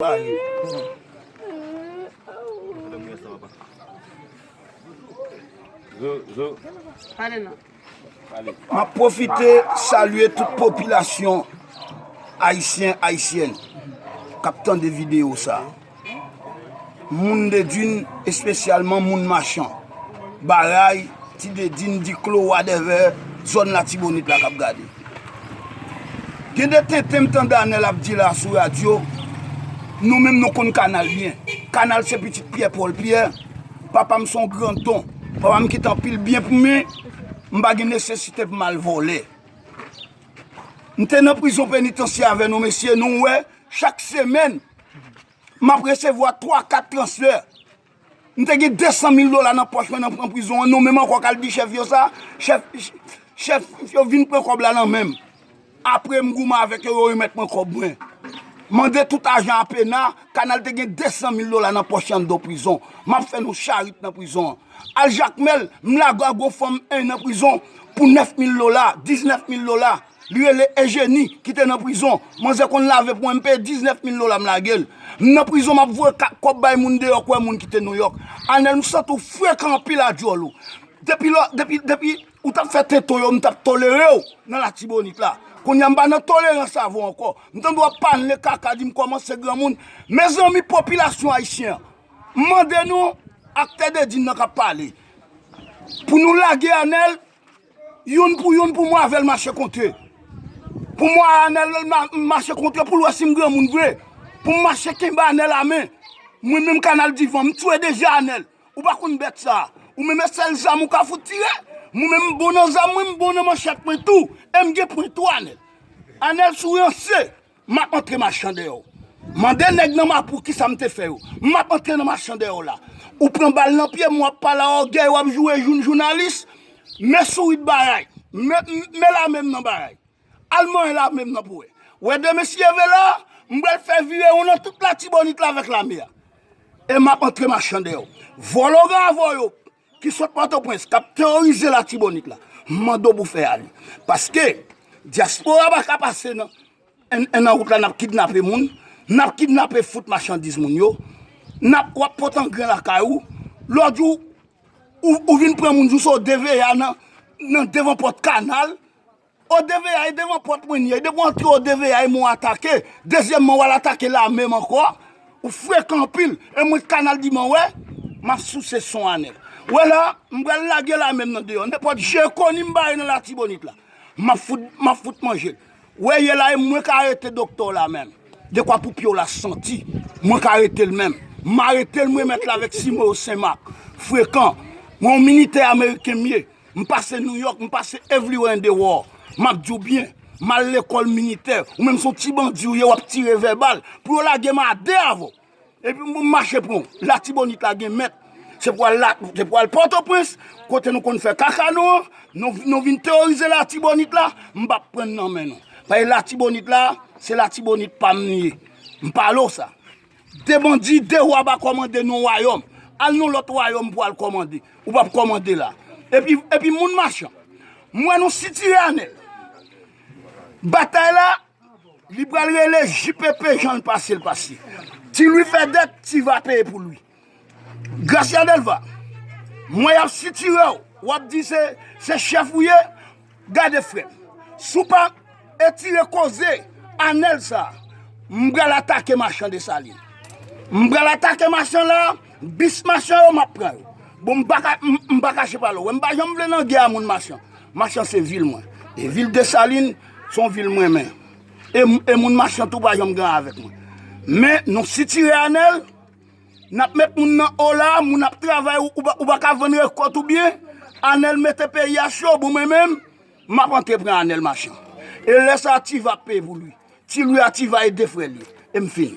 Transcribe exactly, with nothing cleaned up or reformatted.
M ap pwofite salye tout popilasyon ayisyen, ayisyèn k ap tande videyo sa. Moun Dedin, espesyalman moun Machan, Baray, Ti Dedin, Diklo, whatever, zòn Latibonit la k ap gade. Gen de tenten m tande Anèl ap di la sou radyo, nou menm nou konn Kanal byen. Kanal se pitit Pyè Pòl Pyè, papa m se yon grandon, papa m kite anpil byen pou mwen, m pa gen nesesite pou m al vòlè. M te nan prizon penitansye avè nou mesye, nou wè, chak semèn, m ap resevwa twa, kat transfè. M te gen de san mil dola nan pòch mwen nan pran prizon an, nou menm ankò k al di chèf yo sa, chèf, chèf yo vin pran kòb la nan men m. Apre m goumen avèk yo, yo remèt mwen kòb mwen. Mande tout ajan a pena, Kanal te gen de san mil dola nan pòch anndan prizon. M ap fè nou charit nan prizon an. Al Jakmèl, m lage a gon fanm en nan prizon pou nèf mil dola, diznèf mil dola. Li rele Ejeni, ki te nan prizon. Manzè konn lave pou mwen, m peye diznèf mil dola, m lage l. M nan prizon, m ap voye ka-, kòb bay moun deyò, kwè moun ki te Nouyòk. Anèl, m santi w frekan anpil a dyòl ou. Depi lò, depi, depi ou t ap fè tenten yo, m t ap tolere w nan Latibonit la. Kounye a, m pa nan tolerans avè w ankò. M tande w ap pale kaka, di m kòmanse granmoun. Mezanmi, popilasyon ayisyen an, m mande nou, aktè Dedin nan k ap pale, pou nou lage Anèl, youn pou youn, pou mwen avè l mache kontre. Pou mwen Anèl ma-, mache kontre pou l wè si m granmoun vre. Pou m mache kenbe Anèl a men. Mwen menm Kanal Divan, m tiye deja Anèl. Ou pa konn bèt sa. Ou menm e sèl zam ou ka fout tire. Mwen menm m bon nan zam mwen, m bon nan manchèt mwen tou. E m gen pwen tou Anèl. Anèl si w ranse. M ap antre machan dèyè w. Mande nèg nan Mapou kisa m te fè yo. M ap antre nan machan dèyè w la. Ou pran bal nan pye m, w ap pale a ògèy, w ap joure jou jounalis. Men sourit Baray. Men, men lame m nan Baray. Al manyen lame m nan pou wè. Wè de mesye vela, m pral fè virewon nan tout Latibonit la avèk lame a. E m ap antre machan dèyè w. Vòlò gavoyo ki sot Pòtoprens, k ap teworize Latibonit la, m mande w pou fè ale. Paske dyaspora pa ka pase nan, en, en nan wout la, n ap kidnape moun, n ap kidnape fout machandiz moun yo, n ap, w ap pot angren lakay ou, lòt jou, ou, ou vin pran moun jous o D V A nan, nan devan pòt Kanal, o D V A e devan pòt mwen li ye. Depi w antre o D V A e mwen w atake. Dezyèmman, w al atake lame m ankò. Ou frekan anpil. E mwen Kanal Divan wè, m ap souse son Anèl. Wè la, m pral lage lame m nan deyò. Nenpòt je koni m bare nan Latibonit la, m ap fout, m ap fout manje l. Wè ye la, e mwen k arete doktè w la menm. Dekwa pou pye w la santi. Mwen k arete l menm. M arete l, m remèt l avèk simo yo Senmak. Frekan. Mwen yon militè ameriken m ye. M pase Nouyòk, m pase everywhere in the world. M ap di w byen, m al lekòl militè. Ou menm se yon ti bandi ou ye, w ap tire vèbal. Pou yo lage m a de avè w. Epi m mache pran w. Latibonit la gen mèt. Se pou al la, se pou al Pòtoprens, kote nou konn fè kaka nou an. Nou, nou vin teworize Latibonit la, m p ap pran n nan men nou. Paske Latibonit la, se Latibonit pa m li ye. M pale w sa. De bandi, de wa pa kòmande nan wayòm. Al nan lòt wayòm pou al kòmande. Ou p ap kòmande la. Epi, epi moun machan. M wè nou sitire Anèl. Batay la, li pral rele J P P jan l pase l pase. Ti Lwi fè dèt, Ti Va peye pou Lwi. Gracia Delva, m wè y ap sitire w, w ap di se, se chèf ou ye, gade frè m. Si w pa etire koze Anèl sa, m pral atake machan Desalin. M pral atake machan la, bis machan yo, m ap pran yo. Bon, m pa ka, m, m pa kache pale w. Wè, m pa janm vle nan gè a moun machan. Machan se vil mwen. E vil Desalin, se yon vil m renmen. E, e moun machan tou pa janm gen avèk mwen. Men, nou sitire Anèl, n ap met moun nan o la, moun ap travay, ou, ou pa, ou pa ka vann rekòt ou byen. Anèl mete peyi a cho, bon, mwen menm, m ap antre pran Anèl machan. E lè sa a, Ti Va ap peye pou Lwi. Ti Lwi a Ti Va e de frè l yo. E m fini.